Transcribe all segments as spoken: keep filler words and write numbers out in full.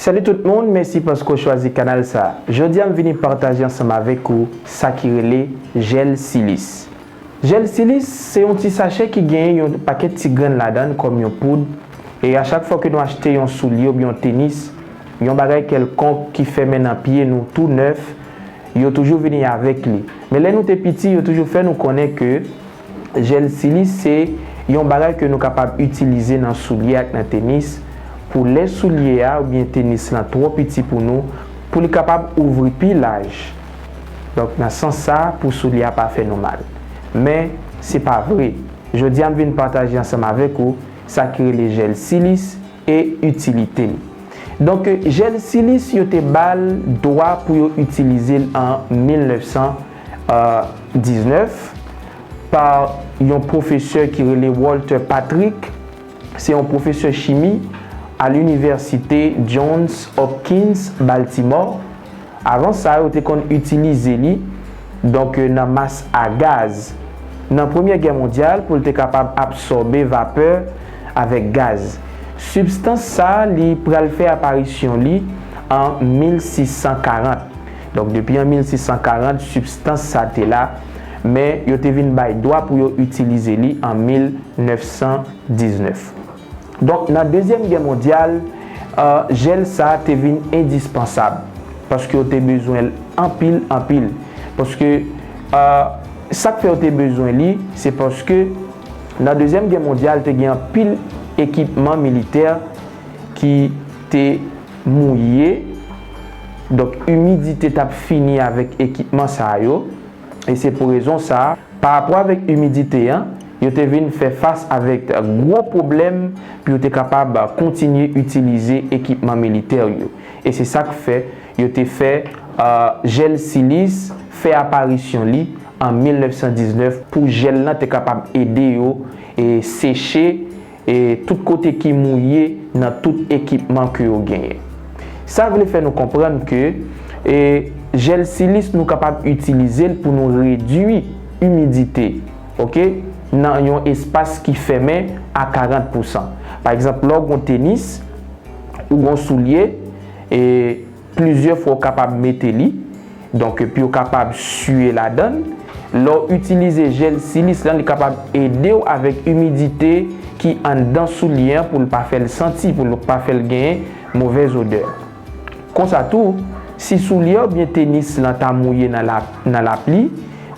Salut tout moun, mèsi paske w chwazi kanal sa. Jodi a m vini pataje ansanm avèk ou sa ki rele jèl silis. Jèl silis se yon ti sachè ki genyen yon pakèt ti grenn ladan l kòm yon poud, e a chak fwa ke nou achte yon soulye oubyen yon tenis, yon bagay kèlkonk ki fèmen nan pye nou tou nèf, yo toujou vini avèk li. Men lè nou te piti, yo toujou fè nou konnen ke jèl silis se yon bagay ke nou kapab itilize nan soulye ak nan tenis pou lè soulye a oubyen tenis lan twò piti pou nou, pou li kapab ouvri pi laj. Donk, nan sans sa, pou soulye a pa fè nou mal. Men, se pa vre. Jodi a, m vin pataje ansanm avèk ou sa ki rele jèl silis e itilite li. Donk, jèl silis, yo te ba l dwa pou yo itilize l an mil nèf san diznèf pa yon pwofesè ki rele Walter Patrick. Se yon pwofesè chimi a Linivèsite Johns Hopkins, Baltimore. Avan sa, yo te konn itilize li, donk, nan mas a gaz nan Premyè Gè Mondyal pou l te kapab absòbe vapè avèk gaz. Sibstans sa a, li pral fè aparisyon li an mil sis san karant. Donk, depi an mil sis san karant, sibstans sa te la, men yo te vin bay dwa pou yo itilize li an mil nèf san diznèf. Donk, nan Dezyèm Gè Mondyal, jèl sa a te vin endispansab, paske yo te bezwen l anpil, anpil. Paske sa k fè yo te bezwen li, se paske nan Dezyèm Gè Mondyal, te gen anpil ekipman militè ki te mouye. Donk, imidite t ap fini avèk ekipman sa yo. E se pou rezon sa a, parapò avèk imidite an, yo te vin fè fas avèk gwo pwoblèm pou yo te kapab kontinye itilize ekipman militè yo. E se sa k fè yo te fè jèl silis fè aparisyon li an mil nèf san diznèf pou jèl lan te kapab ede yo e seche e tout kote ki mouye nan tout ekipman ke yo genyen. Sa vle fè nou konprann ke e jèl silis nou kapab itilize l pou nou redui imidite, oke, nan yon espas ki fèmen a karant pousan. Pa egzanp, lè w gon tenis ou gon soulye, e plizyè fwa w kapab mete li, donk, pou yo kapab siye ladan l. Lè w itilize jèl silis lan, li kapab ede w avèk imidite ki anndan soulye an pou l pa fè l santi, pou l pa fè l genyen movèz odè. Konsa tou, si soulye oubyen tenis lan ta mouye nan la, nan lapli,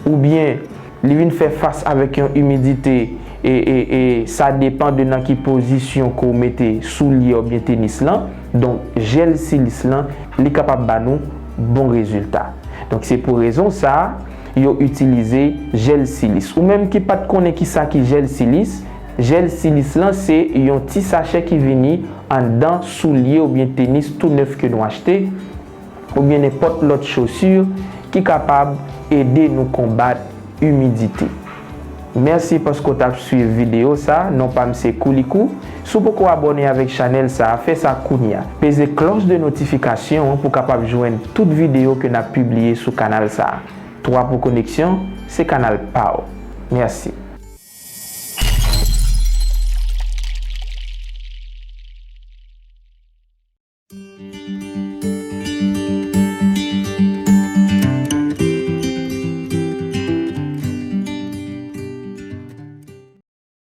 oubyen li vin fè fas avèk yon imidite, e, e, e sa depan de nan ki pozisyon ke w mete soulye oubyen tenis lan. Donk, jèl silis lan, li kapab ba nou bon rezilta. Donk, se pou rezon sa a, yo itilize jèl silis. Ou menm ki pa t konnen kisa ki jèl silis, jèl silis lan se yon ti sachè ki vini anndan soulye oubyen tenis tou nèf ke nou achte, oubyen nenpòt lòt chosi ki kapab ede nou konbat imidite. Mèsi paske w t ap swiv videyo sa a. Non pa m se Koulikou. Si w poko abòne avèk chanèl sa a, fè sa kounye a. Peze klòch de notifikasyon an pou w kapab jwenn tout videyo ke n ap pibliye sou kanal sa a. Twa pou koneksyon, se kanal pa w. Mèsi.